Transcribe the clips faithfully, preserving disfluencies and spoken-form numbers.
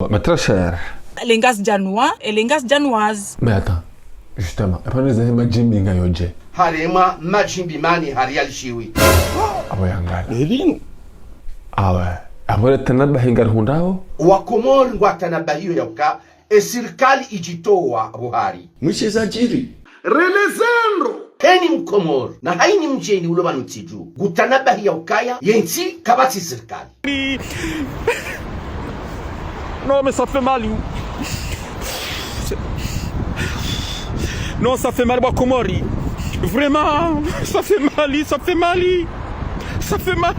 Mes très chers. Les Ngazidjanois et les Ngazidjanoises. Mais attends, justement, epvanu ze madjimbi ngayo dje? Haremwa madjimbi mane hari ya lishiwi. Apvo yangala. Awe, apvo le tanabahi ngarihundrao? Wakomori ngwatanabahio yauka, e sirikali idjitowa pvo hari. Mwishe zadjiri. Relezendro. Heni Mkomori, na hayini mdjeni ulo pvanu ntsi dju, ngutanabahi yaukaya, yentsi kapvatsi sirikali. Non, mais ça fait mal. Non, ça fait mal, Wakomori. Vraiment, ça fait mal, ça fait mal. Ça fait mal.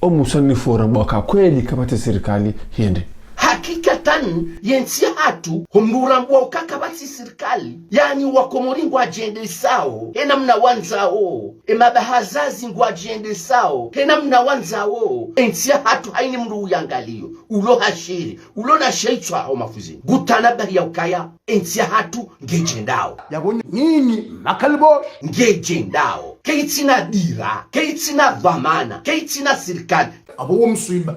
O musanifu urambwa ka kweli kapvatsi sirikali, hindri? Hakikatan, yentsi yahatru, ho mdru urambwa uka kapvatsi sirikali. Yaani Wakomori ngwadjendesao, he namna wandzao. E mabahazazi ngwadjendesao, he namna wandzao. Entsi yahatru hayini mdru uyangalio, ulo hashiri, ulo na shitswa ho mafuzini. Ngutanabahi yaukaya, entsi yahatru ngedjendao. Yapvo nyinyi makalibo. Ngedjendao. Kayitsina dira, kayitsina dhwamana, kayitsina sirikali. Apvo wo mswiba.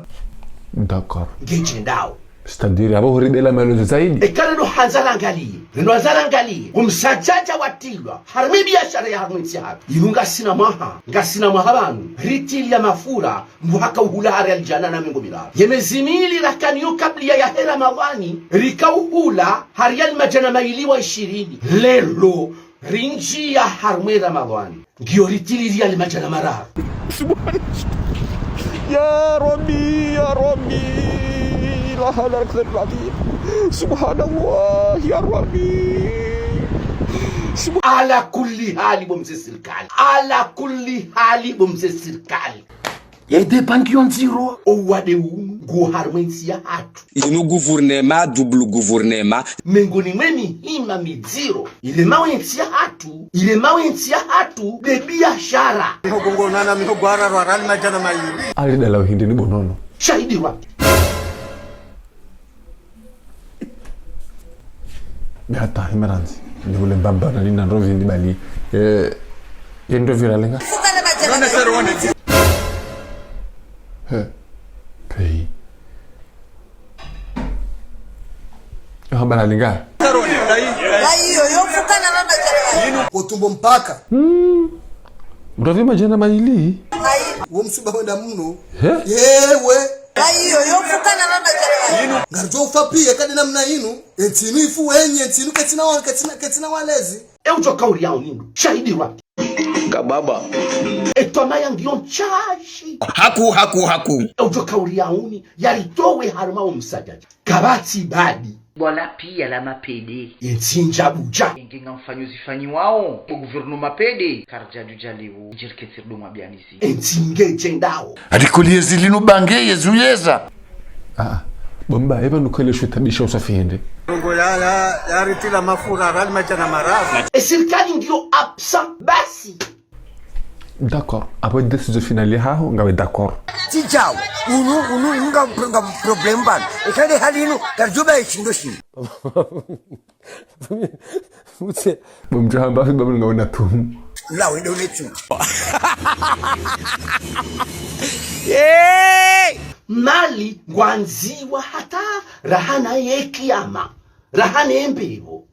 D'accord. Ngedjendao. C'est-à-dire, apvo huribela maelezo zaidi. Eka rendo handza rangaliye, rendo handza rangaliye, o msadjadja watrilwa harumwa e biashara ya harumwa entsi yahatru. Inu ngasina mwaha, ngasina mwaha pvanu, ritrilwa mafura, mdru haka uhula ha riali djana na mengo miraru. Ye mezi mili rakanayo kabla yahe Ramadhwani, rika uhula ha riali madjana mayili wa ishirini. Leo, rindjiya harumwa e Ramadhwani, ngiyo ritrilwa riali madjana mararu. سبحان الله. يا ربي، يا ربي. لا حول ولا قوة إلا بالله. سبحان الله، يا ربي. سبحان Ala kulli hali bo mze sirikali. Ala kulli hali bo mze sirikali. Ye de banki yo ndziro. O wade unu, nguwo harumwa entsi yahatru. Inu gouvernement, double gouvernement. Mengoni mwe mihima midziro. Ilemao entsi yahatru, ilemao entsi yahatru, de biashara. Mihogo ngo nana, mihogo araru, riali madjana mayili. Ali dala uhindi ni bonono. Shahidi wa. Mais attends, Emerance, ni vule mbamba na nina ndrovi ndi bali. Eh, ye ndrovi ralenga? He, pei. Yo hamba ralenga? Ayo, yo fukana mama jana. Otumbo mpaka. Ndrovi madjana mayili. Wo msuba wenda mno. He? Yewe. Ayo, yo fukana mama jana. Ngaridjo ufa piya kadi namna inu. Entsi inu ifu wenye, entsi inu ketsina wa, ketsina, ketsina walezi. E udjo kauri yauni ndo. Shahidi wa. Kababa. E twamaya ngiyo ntsashi. Haku, haku, haku. E udjo kauri yauni, yaritowe harumwa o msadjadja. Kapvatsi badi. Bwala piya la mapede. Yentsi ndjabudja. Enge ngamfanyo zifanyiwao. Bo gouvernement mapede. Karidja djudja leo. Ndjeri ketsiri do mwabianizi. Entsi ngedjendao. Arikoli yezi linu bange yezi uyeza. Ah, bomba, eba nukele shutabisha usafihende. Ngo ya, ya, yaritrilwa mafura, riali madjana mararu. E sirikali ngiyo absent, basi. D'accord. Après décision finale yaho, ngawe d'accord. Tidjao, unu, unu, unu nga, nga problème pvanu. Eka de hali inu, karidjo ba ishindo shini. Utse, bo mdjahamba, fi babu ngawe na tumu. La, wende une tumu. Hey! Mali ngwandziwa hata rahana ye kiyama, rahana ye mbepvo.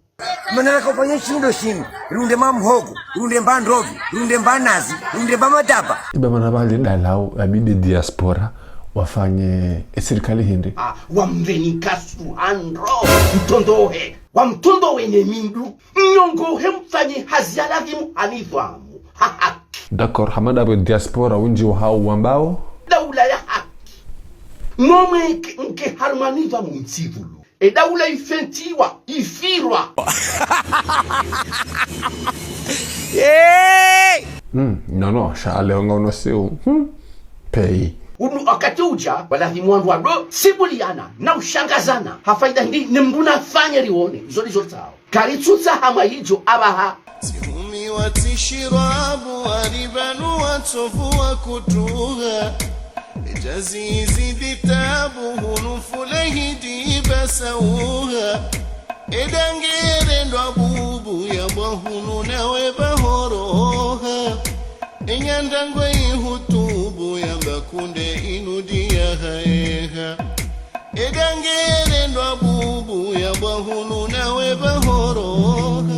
Mana raka ufanya shindo shinu, runde mba mhogo, runde mba ndrovi, runde mba nazi, runde mba madaba. Iba mana bali dalao, abidi diaspora, wafanye e sirikali hindri. Ah, wamveni kasu handro, mtondohe, wamtondowe ne mindru, mnyongohe mfanye hazi ya lazimu ha nidhwamu. Ha haki. D'accord, hamada bo diaspora, undji wahao wambao. Daula ya haki. Nomwe nke, nke harumwa nidhwamu mtsivulu. E daula ifentiwa, ifirwa. Hey! Hmm, non, non, sha ale onga uno siu. Hmm. Pei. Unu wakati udja, walazimu wandru wado, sibuliana, na ushangazana. Ha faida hindri, ne mdru nafanye rione, zoli zoli zao. Karitsutsaha mwa idjo apvaha. Tsihumi watsishirwa abu waribanu watsovu wakutuha. Ejazi izidi tabu hunu fule hidi ibasauha. Edangere ndwa bubu ya bwa hunu nawe bahoroha. Enyandra ngwe ihutubu ya bakunde inudi ya haeha. Eda ngerendwa bubu ya bahulu nawe bahoroha.